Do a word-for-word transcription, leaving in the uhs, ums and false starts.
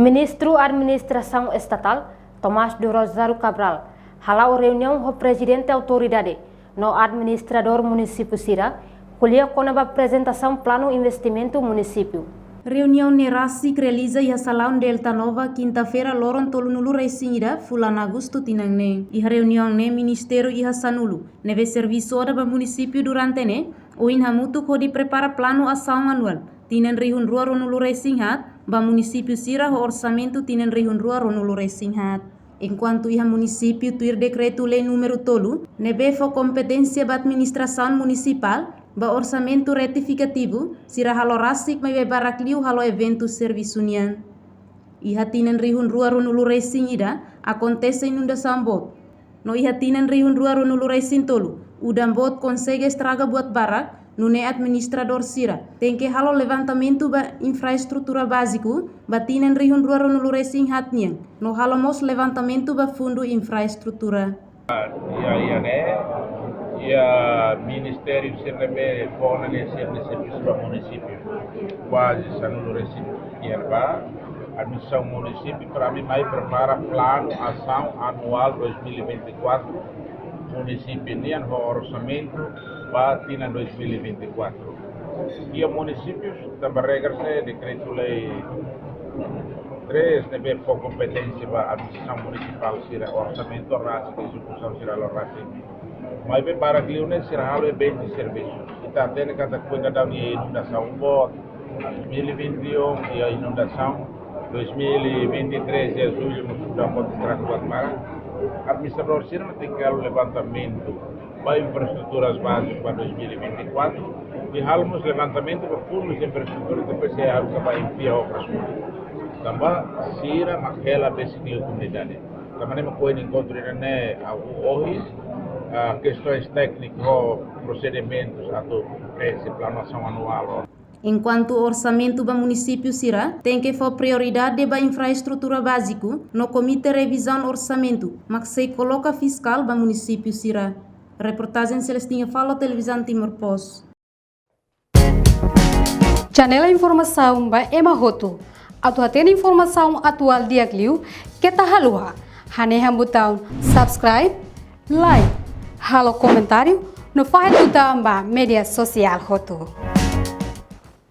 Ministru Administrasaun Estatál, Tomás do Rosário Cabral, hala'o reuniaun ho prezidente autoridade no administradór munisípiu sira, ko'alia kona-ba aprezentasaun planu investimentu munisípiu. Reuniaun ne'e rasik realiza iha salaun Delta Nova, kinta-feira, loron tolunulu-resin-ida fulan Agostu tinan ne'e. Iha reuniaun ne'e ministériu iha sanulu ne'ebé servisu odamatan ba munisípiu durante ne'e, ohin hamutuk hodi prepara planu asaun anuál tinan rihun rua ruanulu-resin-haat ba munisípiu sira ho orsamentu tinan rihun rua ruanulu-resin-haat. Enkuantu iha munisípiu tuir dekretu-lei númeru tolu, ne'ebé fó kompeténsia ba administrasaun munisipál ba orsamentu retifikativu, sira halo rasik maibé barak liu halo eventu servisu nian. Iha tinan rihun rua ruanulu-resin-ida akontese inundasaun boot. No iha tinan rihun rua ruanulu-resin-tolu, udan boot konsege estraga buat barak, nune'e administradór sira tenke halo levantamentu ba infraestrutura báziku ba tinan rihun rua ruanulu-resin-haat nian, no halo mós levantamentu ba fundu infraestrutura. Iha, iha ne'e, iha ministériu sira ne'ebé fó ona ne'e sira-nia servisu ba munisípiu. Kuaze sanulu-resin-ida ba administrasaun munisípiu para ami mai prepara planu asaun anuál dois mil e vinte e quatro, munisípiu nian ho orsamentu ba tinan dois mil e vinte e quatro. Iha munisípiu, tanba regra ne'e dekretu-lei três ne'ebé fó kompeténsia ba administrasaun munisipál sira, orsamentu rasik, ezekusaun sira halo rasik. Maibé barak liu ne'e sira halo eventu servisu. Ita hatene katak kuandu daudaun iha inundasaun boot, dois mil e vinte e um iha inundasaun, dois mil e vinte e três iha jullu mós udan boot estraga buat barak. Administradór sira mós tenke halo levantamentu ba infraestruturas bázikas ba dois mil e vinte e quatro, i halo mós levantamentu ba fundus infraestrutura, depois se harus ba envia obras públikas. Tanba sira mak hela besik liu komunidade. Tanba ne'e mak ohin enkontru ida-ne'e, ah, ohin, ah, kestaun téknika ho prosedimentus atu prese planu asaun anuál. Enkuantu orsamentu ba munisípiu sira tenke fó prioridade ba infraestrutura báziku, no komité revizaun orsamentu mak sei koloka fiskál ba munisípiu sira. Reportajen Celestina Falo, Televizaun Timor Post. Janela informasaun ba ema hotu. Atu hatene informasaun atuál di'ak liu, keta haluha hanehan butaun subscribe, like, halo komentáriu, no fahe tutan ba média sosiál hotu.